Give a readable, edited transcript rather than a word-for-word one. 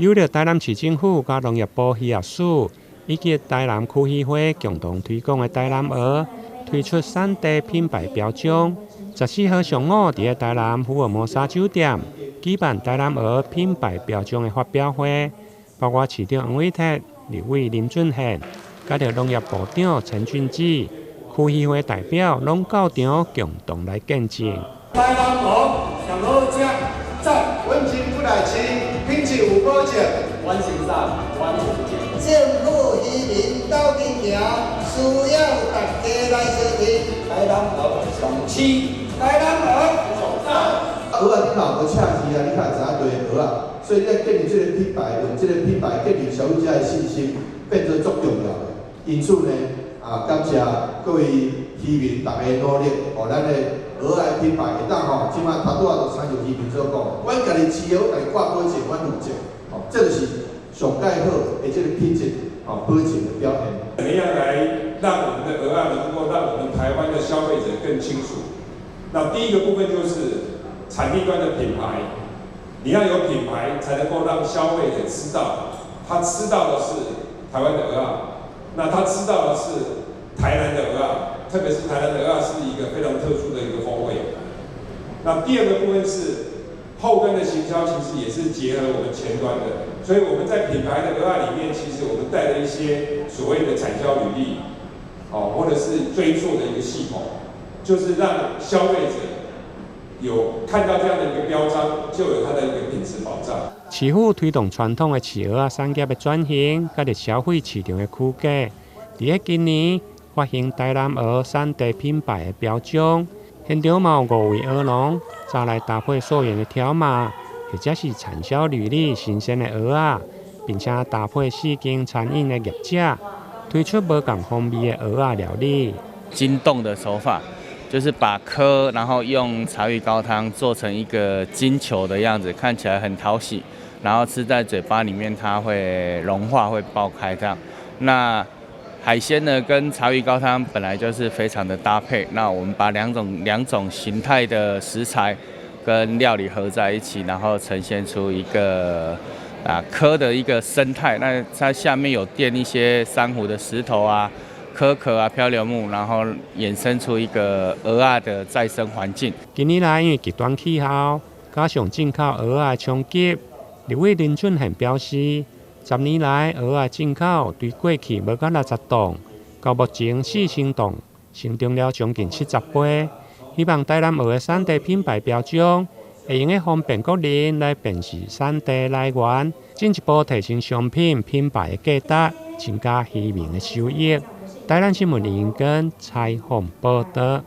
由著台南市政府佮農業部漁業署以及台南區議會共同推廣的台南蚵，推出產地品牌標章。14號上午，佇咧台南福爾摩沙酒店舉辦台南蚵品牌標章的發表會，包括市長黃偉哲、立委林俊憲，佮著農業部長陳俊志、區議會代表攏到場共同來見證。台南蚵上好食，讚！阮真不來市，品質有保證，阮先生，阮負責。政府漁民鬥陣行，需要大家來相挺。台南蚵上市，台南蚵上讚。蚵仔你若無赤字啊，你較會知影對蚵仔。所以你建立這个品牌，用這个品牌建立消費者的信心，變做足重要的。因此呢，啊，感謝各位漁民逐家努力，予咱的蚵仔品牌會當吼，這擺頭拄仔就參像漁民所講，阮家己飼的，阮家己掛保證，阮負責，吼，這就是上蓋好的這个品質，吼，保證的表現。怎麼樣來讓我們的蚵仔能夠讓我們台灣的消費者更清楚？那第一個部分就是產地端的品牌，你要有品牌，才能夠讓消費者知道，他吃到的是台灣的蚵仔，那他吃到的是台南的蚵仔，特別是台南的蚵仔是一個非常特殊的一個風味。那第二個部分是後端的行銷，其實也是結合我們前端的，所以我們在品牌的蚵仔裡面，其實我們帶了一些所謂的產銷履歷，哦，或者是追溯的一個系統，就是讓消費者有看到這樣的一個標章，就有它的一個品質保障。市府推動傳統的飼蚵仔產業的轉型，佮著消費市場的區隔，佇咧今年發行台南蚵產地品牌的標章，現場嘛有五位蚵農，早來搭配溯源的條碼，或者是產銷履歷新鮮的蚵仔，並且搭配四間餐飲的業者，推出無仝風味的蚵仔料理。金凍的手法，就是把蚵，然後用柴魚高湯做成一個金球的樣子，看起來很討喜，然後吃在嘴巴裡面，它會融化，會爆開這樣。那海鮮呢，跟柴魚高湯本來就是非常的搭配。那我們把兩種形態的食材跟料理合在一起，然後呈現出一個蚵的一個生態。那它下面有墊一些珊瑚的石頭啊、蚵殼啊、漂流木，然後衍生出一個蚵仔的再生環境。近年來因為極端氣候，加上進口蚵仔衝擊，立委林俊憲表示，10年來蚵仔進口對過去無到60噸，到目前4000噸，成長了將近70倍。希望台南蚵的產地品牌標章，會用得方便國人來辨識產地來源，進一步提升商品品牌的價值，增加漁民的收益。台南新聞林根採訪報導。